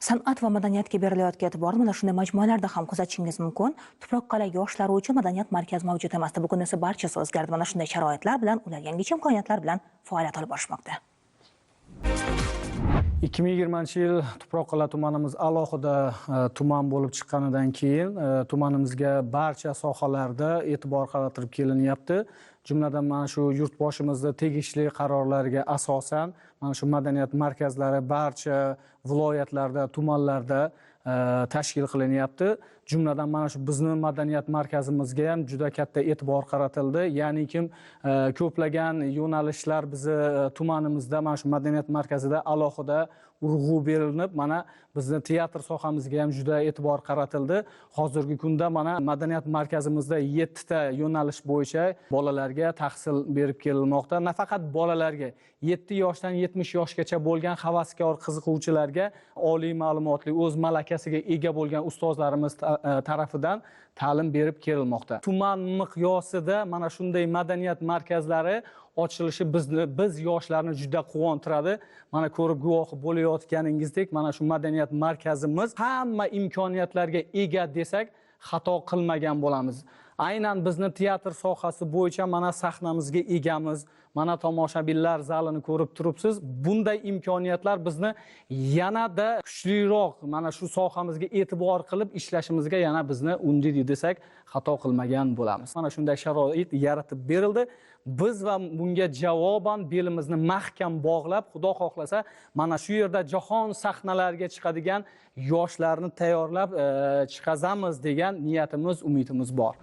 San'at va madaniyatga berilayotgan e'tiborni mana shunday majmualarda ham kuzatishingiz mumkin. Tuproqqal'a yoshlari uchun madaniyat markazi mavjud emasdi. Bugun esa barchasi o'zgardi. Mana shunday sharoitlar bilan ular yangicha imkoniyatlar bilan faoliyat olib borishmoqda. 2020-yil Tuproqqal'a tumanimiz alohida tuman bo'lib chiqqanidan keyin tumanimizga barcha sohalarda e'tibor qaratilib kelinyapti. Jumladan, mana shu yurtboshimizni tegishli qarorlariga asosan mana shu madaniyat markazlari barcha viloyatlarda, tumanlarda tashkil qilinyapti. Jumladan, mana shu bizni madaniyat markazimizga ham juda katta e'tibor qaratildi. Ya'ni kim ko'plagan yo'nalishlar bizni tumanimizda mana shu madaniyat markazida alohida urg'u berilib, mana bizni teatr sohamizga ham juda e'tibor qaratildi. Hozirgi kunda mana madaniyat markazimizda 7 ta yo'nalish bo'yicha bolalarga tahsil berib kelinmoqda. Nafaqat bolalarga, 7 yoshdan 70 yoshgacha bo'lgan havaskor qiziquvchilarga oliy ma'lumotli, o'z malakasiga ega bo'lgan ustozlarimiz tarafidan ta'lim berib kelinmoqda. Tuman miqyosida mana shunday madaniyat markazlari ochilishi biz yoshlarni juda quvontiradi. Mana ko'rib guvohi bo'layotganingizdek, mana shu madaniyat markazimiz hamma imkoniyatlarga ega desak xato qilmagan bo'lamiz. Aynan bizni teatr sohasi bo'yicha mana sahnamizga egamiz, mana tomoshabinlar zalini ko'rib turibsiz. Bunday imkoniyatlar bizni yanada kuchliroq mana shu sohamizga e'tibor qilib ishlashimizga yana bizni undaydi desak xato qilmagan bo'lamiz. Mana shunday sharoit yaratib berildi. Biz va bunga javoban belimizni mahkam bog'lab, Xudo xohlasa, mana shu yerda jahon sahnalariga chiqadigan yoshlarni tayyorlab chiqazamiz degan niyatimiz, umidimiz bor.